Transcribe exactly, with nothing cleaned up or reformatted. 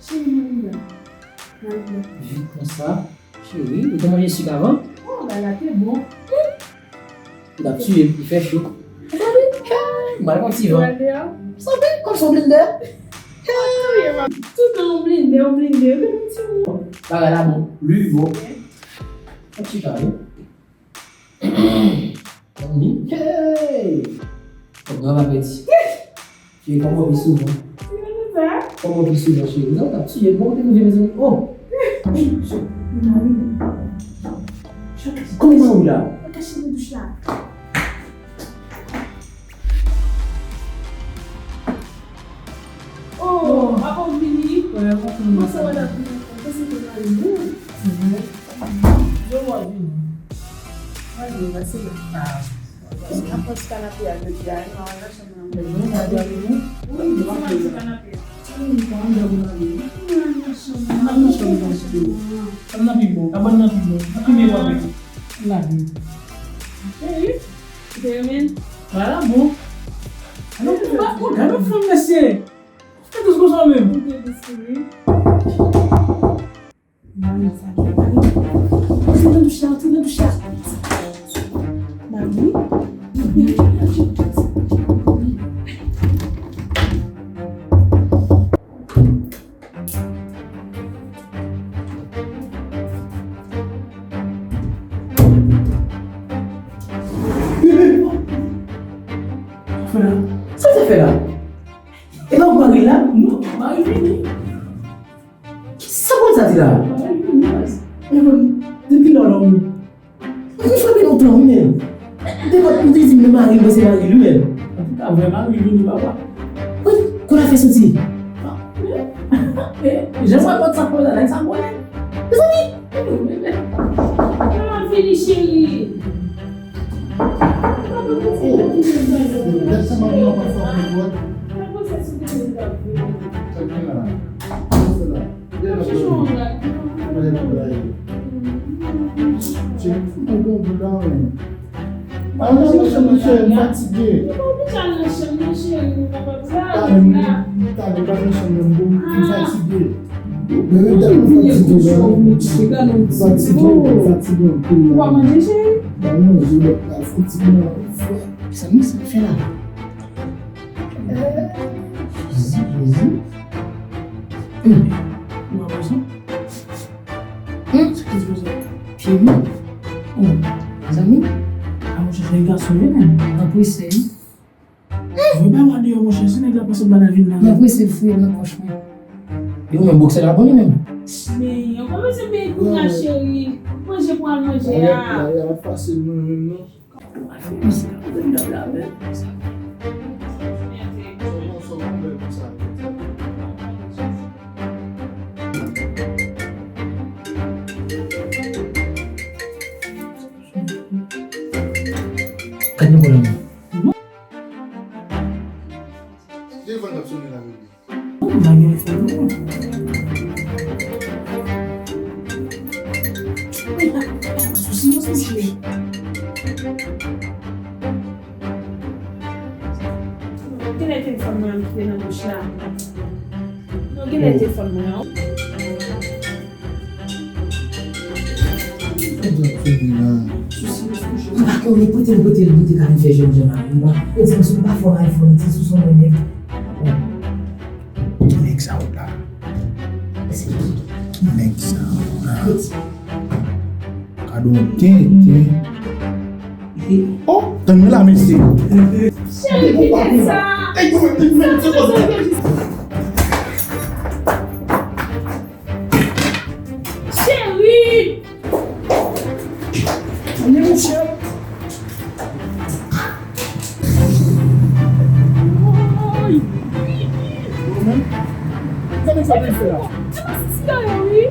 Cheri, mwen la. Mwen la. Vit konsa. Cheri, ou te manje sik avan? Oh, bagay la te bon. Ou t ap tiye m, li fè cho. Sanble, hey, m al pran ti van. Sanble, kòm son blendè. Hey! Tout nan yon blendè, yon blendè. Bagay la bon, li bon. Yon ti kare. Zanmi, hey! Fòk nou ap apeti. Cheri, fò mwen pi souvan. Fò mwen pi souvan, cheri. Ou t ap tiye m, bon, ou te rive, mezanmi. Oh! Kòman ou la? Kache nan douch la. Oh, papa w vini. Kòman sa w ap vini? Kòman se te mari ou? Yo w ap vini. Mwen vini, mwen se la. N ap pran ti kanape a jodi a, non, nan chanm nan. Wi, wi, nan ti kanape a. Wi, nan chanm nan. Nan chanm nan. Chanm nan pi bon, kabann nan pi bon. Pi byen pwòp. Nan pi bon. Cheri. Ou te renmen? Vwala, bon. Gade yon fanm, mesye. Ou te dous konsa menm. Ou te dous, wi. Mami, sa ki la, mami. Antre nan douch la, antre nan douch la. Mami. Sa w fè la? E pa w mari la? Non, mari vini. Kisa konn sa di la? Depi lò lòm. Mwen frape lontan wi menm. Depi ou te di m mari m, se mari l wi menm. Antouka vrè mari vini papa. Wi, kote afè soti? Jan sa pòt sa konn la, nèg sa konnen. Mezanmi. Mwen vini cheri. Al nan chanm nan, cheri, m fatige. Talè, talè, m pa nan chanm nan, m fatige. Mwen tèlman fatige la. Fatige, fatige anpil la. Ou pa manje, cheri? Mwen manje, lòt la, fatige la. Sa m, sa m fè la? Jezi, Jezi. Hum. Ou pa manje? Hum. Sa ki di konsa? Pye mou. Oh, zanmi. A, monchè, se gason yo menm. Anprese, wi. Voye bay wa deyò, monchè, si nèg la pase ba nan vil la. Mwen prese l fouye nan pòch mwen. Yo, men boksè la bon li menm. Men, yo kòmanse peye kounye a, cheri. Manje pou al manje a. Bagay la fasil mwen menm non. Gad nan kò la, non. Telefòn k ap sone la, rele. Bon, bagay fè nou. Sousi, sousi. Genlè telefòn mwen an kite nan douch la. Non, genlè telefòn mwen an. M pa konnen, pote l, pote l, pote l, ka vin fè jènjan la. M pa, yo di m si w pa fò iPhone, se sou son mwen nèg. Nèg sa w la. Nèg sa w la. Kado tenten. Oh, tann mwen la, mesye. Cheri, ki tèt sa? Ey, koupe, koupe, se konsa. Cheri! Ane, monchè. Woy! Ou menm? Sa nèg sa vin fè la? E pa sisi la yo, wi.